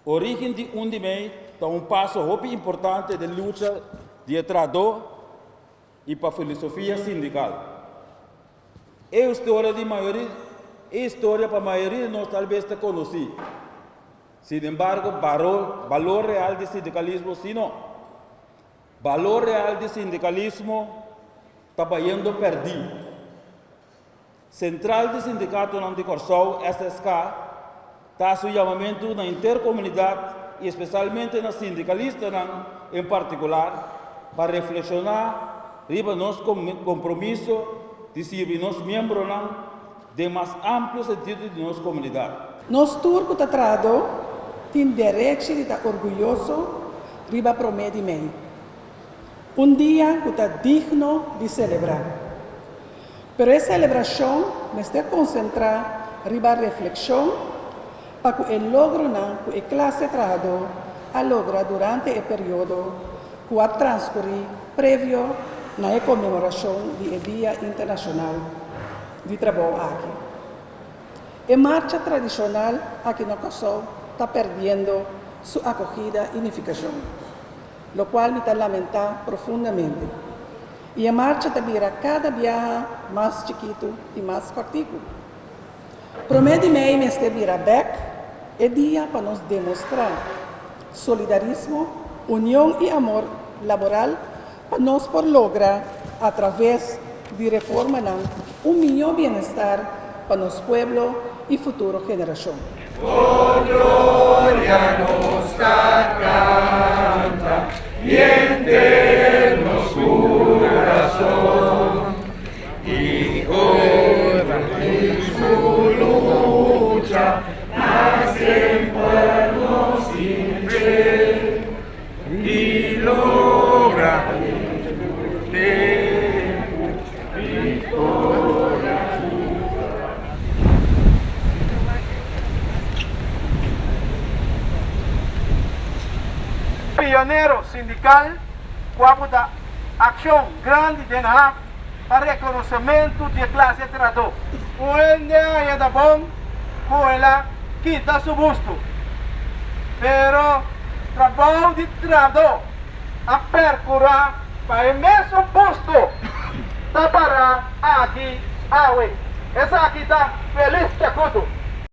Orígen di 1 di mei ta un paso hopi importante den lucha di e trahadó i pa filosofia sindikal. E historia di mayoria e historia pa mayoria di nos talbes ta konosí. Sinembargo, balor real di sindikalismo si no. Balor real di sindikalismo ta bayendo pèrdí. Sentral di Sindikatonan di Kòrsou, SSK, ta hasi un yamamentu na henter komunidat i espesialmente na sindikalistanan en partikular pa reflekshoná riba nos kompromiso di sirbi nos miembronan den mas amplio sentido di nos komunidat. Nos tur ku ta trahadó tin derechi di ta orguyoso riba promé di mei, un dia ku ta digno di selebrá. Pero e selebrashon mester konsentrá riba reflekshon pa ku e logronan ku e klase trahadó a logra durante e periodo ku a transkurí previo na e konmemorashon di e Dia Internashonal di Trabou aki. E marcha tradishonal aki na Kòrsou ta pèrdiendo su akogida i nifikashon. Lokual mi ta lamentá profundamente. I e marcha ta bira kada biaha mas chikitu i mas kòrtiku. Promé di mei mester bira bèk e dia pa nos demostrá solidarismo, union i amor laboral pa nos por logra atraves di reformanan un mihó bienestar pa nos pueblo i futuro generashon. Oh gloria nos ta canta henter nos curason y ora di su lucha na semper nos tin fe y logra tempo victoria. Pionero sindikal ku a buta akshon grandi den haf pa rekonosementu di e klase trahadó. Un hende a haña ta bon ku el a kita su busto, pero trabou di trahadó a perkurá pa e mesun busto ta pará aki awe. Esaki ta Feliz Chakuto.